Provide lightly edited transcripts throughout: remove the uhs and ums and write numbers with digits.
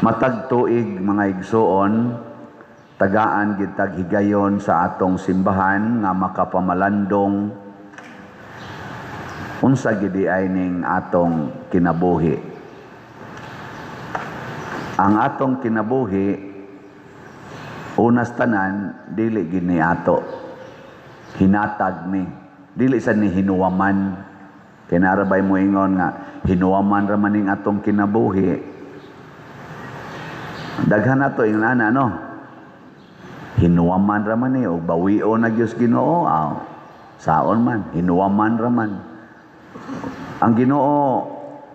Matag tuig, mga igsuon, tagaan gyud tag higayon sa atong simbahan nga makapamalandong unsa gid ay ning atong kinabuhi. Ang atong kinabuhi, unas tanan, dili gid ni ato. Hinatag ni. Dili sa ni hinuwaman. Kay naa ra bay moingon nga hinuwaman ra man ning atong kinabuhi. Daghan na to ingon ana, no? Hinuwaman ra man ni og bawio na gyud Ginoo, aw, saon man, hinuwaman ra man. Ang Ginoo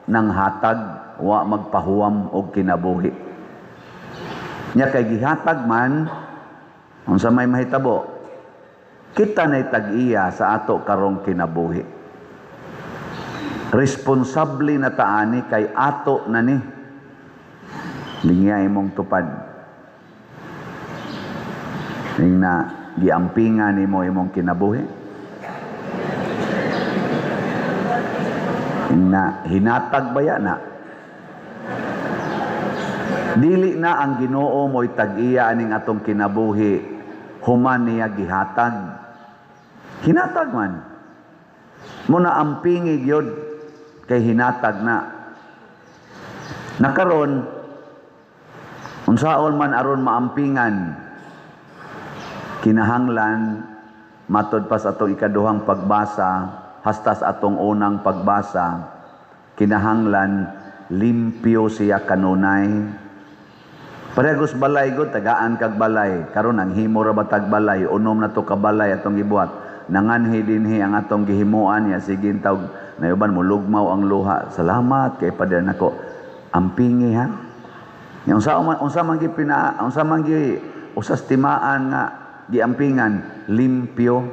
nang hatag, wa magpahuwam og kinabuhi. Nya kay gihatag man, unsa may mahitabo? Kita na'y tag-iya sa ato karong kinabuhi. Responsable na taani kay ato na ni. Lingya imong tupad. Ning na giampingan nimo imong kinabuhi. Ning na hinatag baya na. Dili na ang Ginoo mo'y tag-iya aning atong kinabuhi human niya gihatag. Hinatag man. Muna ampingi gyud kay hinatag na. Nakaron unsaon man aron maampingan, kinahanglan matod pa sa atong ikaduhang pagbasa hasta sa atong unang pagbasa, kinahanglan limpyo siya kanunay. Parehas balay gud, tagaan kag balay. Karon ang himo ra ba tag balay, unom na to ka balay atong gibuhat. Nanganhi dinhi ang atong gihimuan ya sige tawg nayuban mo lugmaw ang luha. Salamat kay pader nako. Ampingi ha. Nya unsa man gi pina, unsa man gi usas timaan nga giampingan limpyo.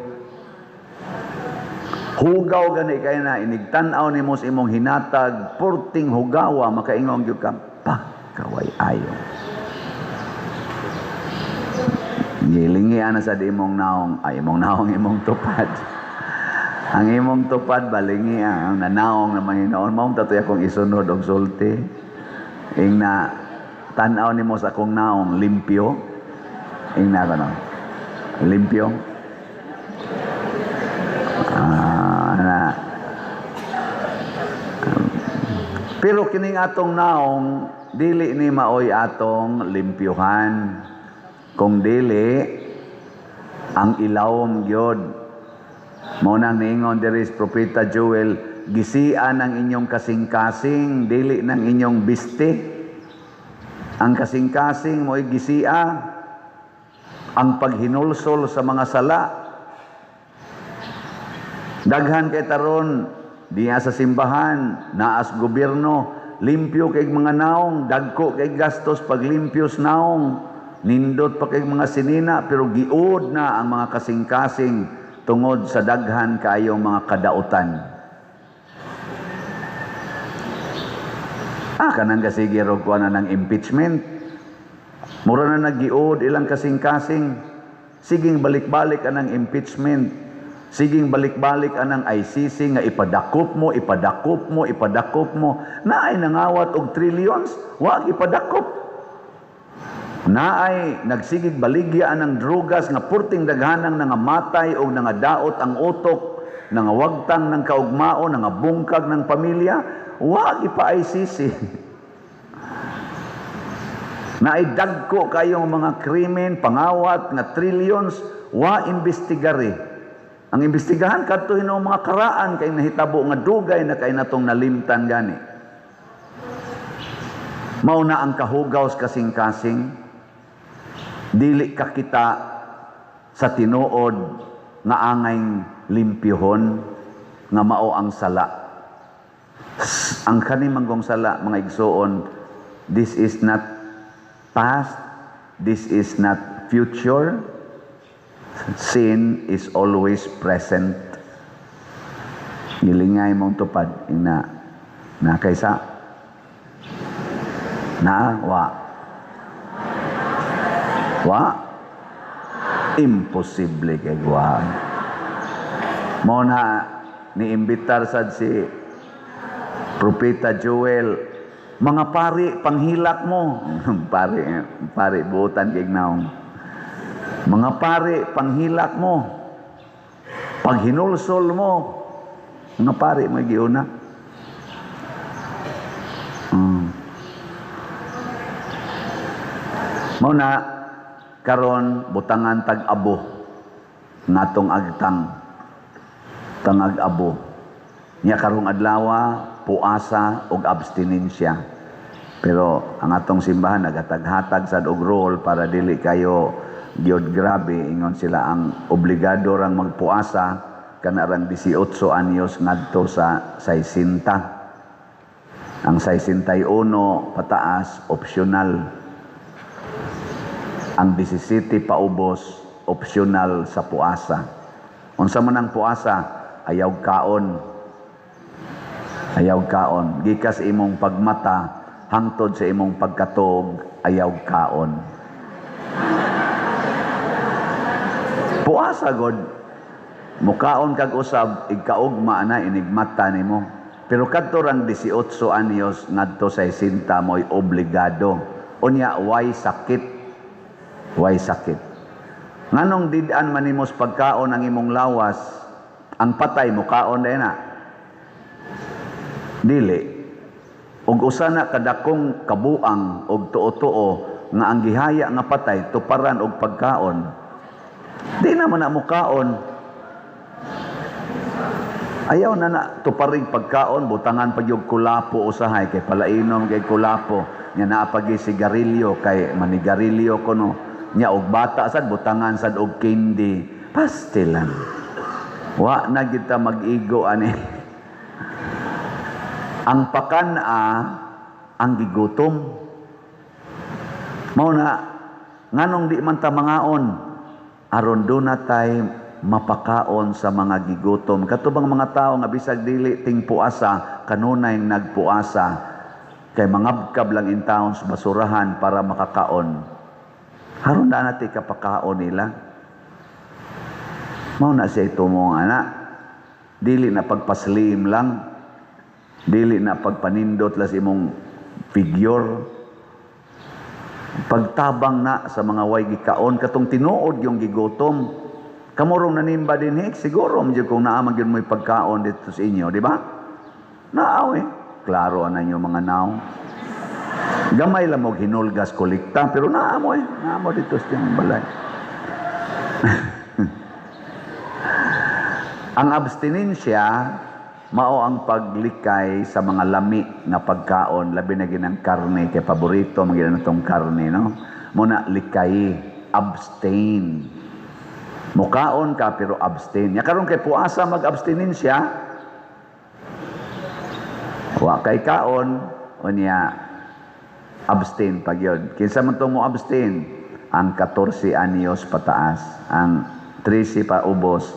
Hugaw gani kay na inigtan-aw nimo sa imong hinatag, purting hugawa, makaingon gyud ka pa kaway ayo. Gilingi ana sa di imong naong, ay imong naong, imong tupad. Ang imong tupad balingi ang nanaong naman hinoon mao tatoy akong isunod og sulti. Ing na tan-aw nimo sa akong naong, limpyo. Ing na kono. Limpyo. Ah, na. Pero kining atong naong dili ni maoy atong limpyuhan. Kung dili ang ilawom gyud. Mao nang niingon diri si Propeta Joel, gisian ang inyong kasing-kasing, dili ng inyong biste. Ang kasing-kasing mo'y gisia ang paghinulsol sa mga sala. Daghan kay taron diya sa simbahan, naas gobyerno, limpyo kay mga naong, dagko kay gastos paglimpyos naong, nindot pa kay mga sinina, pero giud na ang mga kasing-kasing tungod sa daghan kaayong mga kadautan. Ah, kanang kasige rog kuha na ng impeachment. Mura na nagiud ilang kasing-kasing. Siging balik-balik anang impeachment. Siging balik-balik anang ICC nga ipadakop mo, ipadakop mo, ipadakop mo. Naay nangawat og trillions, wag ipadakop. Naay nagsigig baligya anang drugas nga purting daghanang nangamatay o nangadaot ang utok, nangawagtang ng kaugmao, nangabungkag ng pamilya, wag ipa-ICC. Naay dagko kayong mga krimen, pangawat nga trillions, wa imbestigare. Ang imbestigahan kadto hinuong mga karaan kay nahitabo nga dugay na kay natong nalimtan gani. Mao na ang kahugaw sa kasing-kasing, dili ka kita sa tinuod nga angay limpyohon nga mao ang sala. Ang kani manggong sala, mga igsuon, this is not past, this is not future. Sin is always present. Gilingay mong tupad ina na kaysa na wa wa imposible kay wa mo na niimbitar sad si Propeta Joel. Mga pari, panghilak mo. Pari, pari, buotan kay naong. Mga pari, panghilak mo. Paghinulsol mo. Mga pari, may giuna. Mao na karon butangan tag-abo ngatong agtang tangag abo nya karong adlawa, puasa og abstinensya. Pero ang atong simbahan nagataghatag sad og role para dili kayo gyud grabe. Ingon sila, ang obligado rang magpuasa kana rang 18 anyos ngadto sa 60. Ang 61 pataas, optional. Ang 17 paubos, optional sa puasa. Unsa man ang puasa? Ayaw kaon. Ayaw kaon. Gikas imong pagmata hangtod sa imong pagkatog, ayaw kaon. Puasa god. Mukaon kag usab igkaugma na inigmata nimo. Pero kadto rang 18 anyos ngadto sa 60 mo'y obligado. Unya way sakit. Way sakit. Nganong did-an man nimo sa pagkaon ang imong lawas, ang patay mukaon dahil na? Dili. Og usa na kadakong kabuang og tuo-tuo nga ang gihaya nga patay tuparan og pagkaon. Di naman na mukaon. Ayaw na na tuparing pagkaon, butangan pa yung kulapo usahay kay palainom kay kulapo. Nya naa pagi sigarilyo kay manigarilyo kuno. Nya og bata sad butangan sad og candy. Pastilan. Wa na kita mag-igo ani. Ang pakan-a ang gigutom. Mao na nganong di man ta mangaon, aron duna tay mapakaon sa mga gigutom. Kato bang mga tao nga bisag dili ting puasa, kanunay nagpuasa kay mangabkab lang in town sa basurahan para makakaon. Aron na natin kapakaon nila. Mao na siya tumong ana. Dili na pagpaslim lang. Dili na pagpanindot las imong figure. Pagtabang na sa mga way gikaon katong tinuod yung gigutom. Kamurong nanimba din hik, siguro medyo kung naa man gyud mo'y pagkaon dito sa inyo, di ba? Naaw eh. Klaro ana inyo mga naong. Gamay lang mo hinulgas kolekta, pero naa mo eh. Naa mo dito sa inyong balay. Ang abstinensya, mao ang paglikay sa mga lami nga pagkaon, labi na ginang karne, kay paborito man gina natong karne, no? Muna likay, abstain. Mukaon ka pero abstain. Ya karon kay puasa mag-abstinensya, wa kay kaon, unya abstain pag yun. Kinsa man to mo abstain? Ang 14 anyos pataas, ang 13 pa ubos,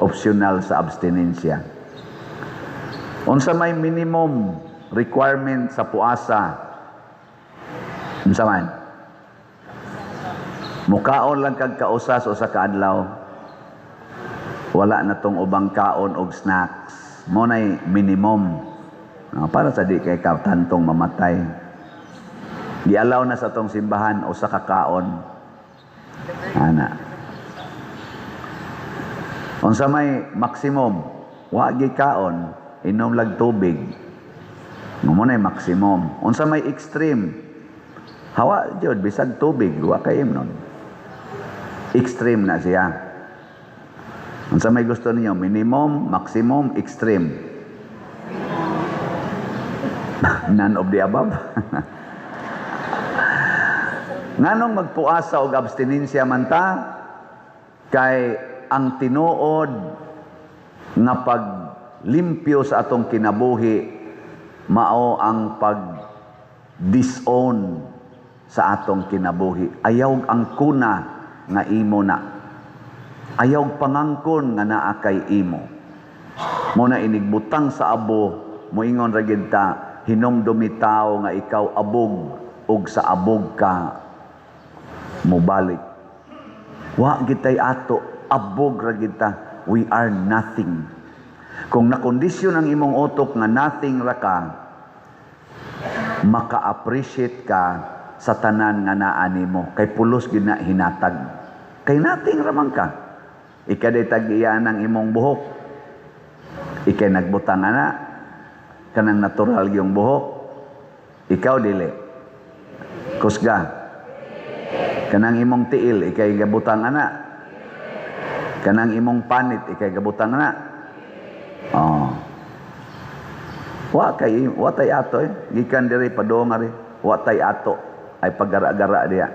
optional sa abstinensya. Unsa may minimum requirement sa puasa? Unsa man? Mukaon lang kag kausas o sa kaadlaw. Wala na tong ubang kaon og snacks. Mo nay minimum. Para sa di kay ka tantong mamatay. Gialaw na sa tong simbahan o sa kakaon. Ana. Unsa may maximum? Wa gi kaon, inom lag tubig. Mo nay maximum. Unsa may extreme? Hawa jud bisag tubig, wa kay imnon. Extreme na siya. Unsa may gusto ninyo? Minimum, maximum, extreme? None of the above. Nganong magpuasa og abstinensya man ta? Kay ang tinuod nga paglimpyo sa atong kinabuhi mao ang pag-disown sa atong kinabuhi. Ayaw ang kuna nga imo na. Ayaw pangangkon nga naa kay imo. Mo na inigbutang sa abo, moingon ra gid ta, hinumdumi tawo nga ikaw abog ug sa abog ka mobalik. Wa gitay ato, abog ra gid ta. We are nothing. Kung nakondisyon ang imong utok nga nothing ra ka, Maka-appreciate ka sa tanan nga naa nimo kay pulos gyud na hinatag. Kay nothing raman ka. Ikaw tag-iya ng imong buhok. Ikay nagbutang ana kanang natural yung buhok. Ikaw dili. Kusga. Kanang imong tiil, ikay gabutang ana. Kanang imong panit, ikay gabutang ana. Oh. Wa kay wa tay ato eh. Gikan diri padung ari, wa tay ato ay paggara-gara diya.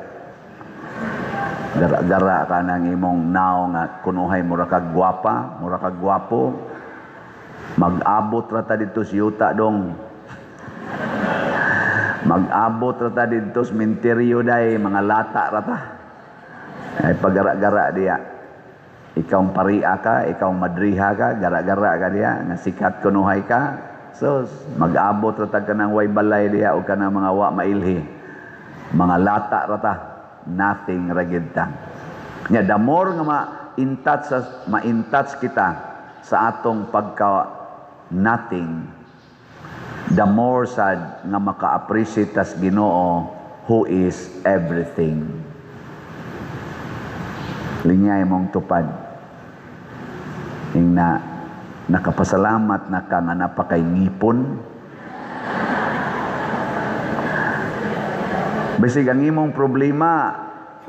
Gara-gara ka ng imong naong nga kunuhay mura kag gwapa, mura kag gwapo. Mag-abot ra ta didto sa yuta dong. Mag-abot ra ta didto sa menteryo day, mga lata ra ta. Ay paggara-gara diya. Ikaw ang paria ka, ikaw ang madriha ka, gara-gara ka diya, nga sikat kunuhay ka. So, mag-abot ra ta kanang way balay diya o kanang mga wa mailhi. Mga lata ra ta, nothing ra gyud ta. Nya the more nga ma-in touch kita sa atong pagka nothing, the more sad nga maka-appreciate tas Ginoo who is everything. Lingay mong tupad. Ingna nakapasalamat na ka nga napakay ngipon. Bisig ang imong problema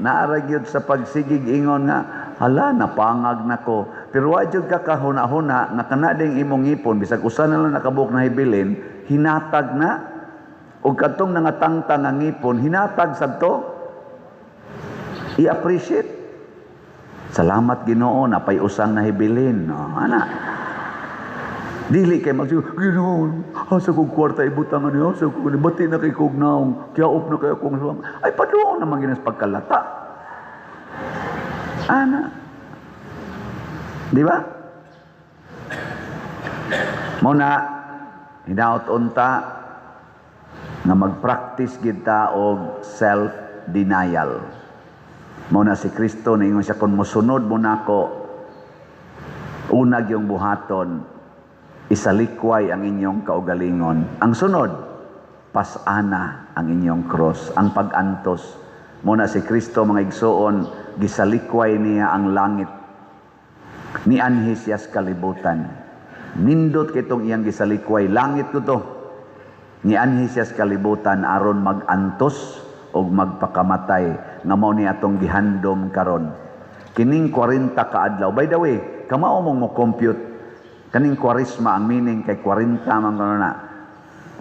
naa ra gyud sa pagsigig ingon nga, "Hala, napangag nako." Pero wa jud ka kahuna-huna nga kana ding imong ngipon, bisag usa na lang nakabuok na hibilin, hinatag na og kadtong nangatangtang nga ngipon, hinatag sadto. I-appreciate. "Salamat, Ginoo, napay usang nahibilin." No, ana. Dili kay magsigo, "Ginoo, asa kong kwarta ibutang ani, asa ko ni bati na kay kog naong, kiyaop na kay akong suwang." Ay paduong naman ginas pagkalata. Ana. Di ba? Mao na hinaot unta nga mag-practice kita og self-denial. Mao na si Kristo niingon siya, "Kung mosunod mo nako, unag yung buhaton, isalikway ang inyong kaugalingon." Ang sunod, pasana ang inyong cross, ang pag-antos. Mao na si Kristo, mga igsuon, gisalikway niya ang langit. Nianhi siya sa kalibutan. Nindot kitong iyang gisalikway, langit ko to. Nianhi siya sa kalibutan aron mag-antos og magpakamatay nga mao ni atong gihandom karon. Kining 40 ka adlaw. By the way, kamao mong mo compute kaning Kwaresma, ang meaning kay 40 man kuno na.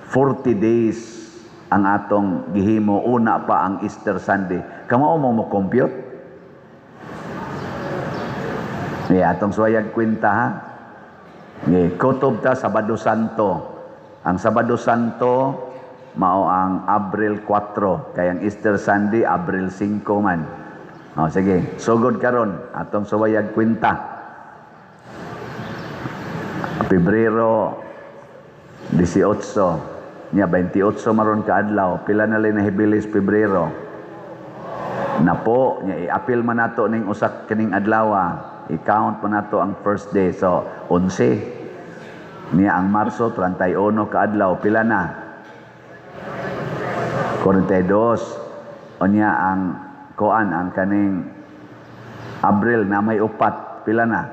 40 days ang atong gihimo una pa ang Easter Sunday. Kamao mo mo compute? Yeah, atong suwayag kwenta ha. Yeah, kutob ta Sabado Santo. Ang Sabado Santo mao ang Abril 4, kay ang Easter Sunday Abril 5 man. O sige, sugod karon atong suwayag kwenta. Pebrero 18 nya 28 maron ka adlaw, pila na lang nahibilis Pebrero napo nya i-apil man nato ning usak kining adlaw, i-count man nato ang first day, so 11 niya. Ang Marso 31 ka adlaw, pila na? 42. Unya ang kuan, ang kaning Abril na may upat, pila na?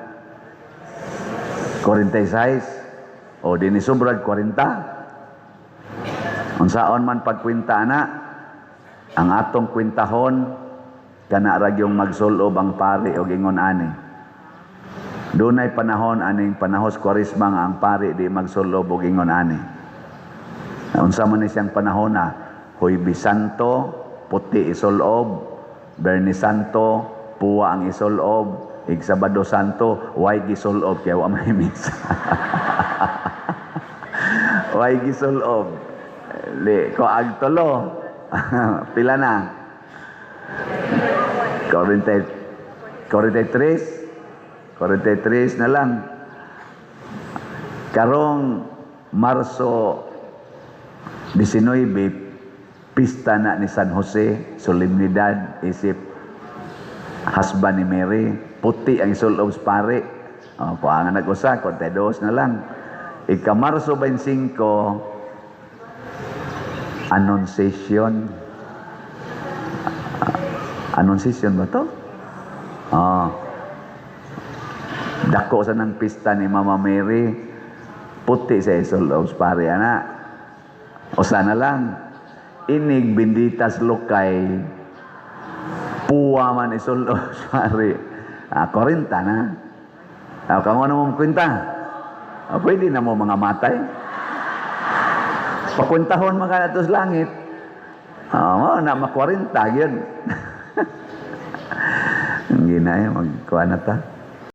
46. O dinhi sobrag 40. Unsaon man pagkwenta na, ang atong kwentahon kana ra gyung magsulob ang pari og ingon ani. Dunay panahon aning panahos Kwaresma nga ang pari di magsulob og ingon ani. Unsa man ni siyang panahon na? Huwebes Santo, puti isulob; Biyernes Santo, puwa ang isulob; ig Sabado Santo, way gisulob kaya wa may misa. Way gisulob. Li, ko agtulo. Pila na? 40, 43. 43 na lang. Karong Marso 19, pista na ni San Jose, solemnidad, isip husband ni Mary, puti ang isulob sa pare. O, kuha nga nag-usa, 42 na lang. Ika Marso 25, Annunciation. Annunciation ba to? Oh. Dako sa nang pista ni Mama Mary, puti sa isulob pare ana. O sana lang, inig benditas lukay, puwa man isulob pare. Ah, 40 na. Ah, kamo na mo kwenta. Ah, pwede na mo mga matay. Pakwentahon man ka na sa langit. Ah, mo na ma-40 yun. Ang ginay, magkuha na ta.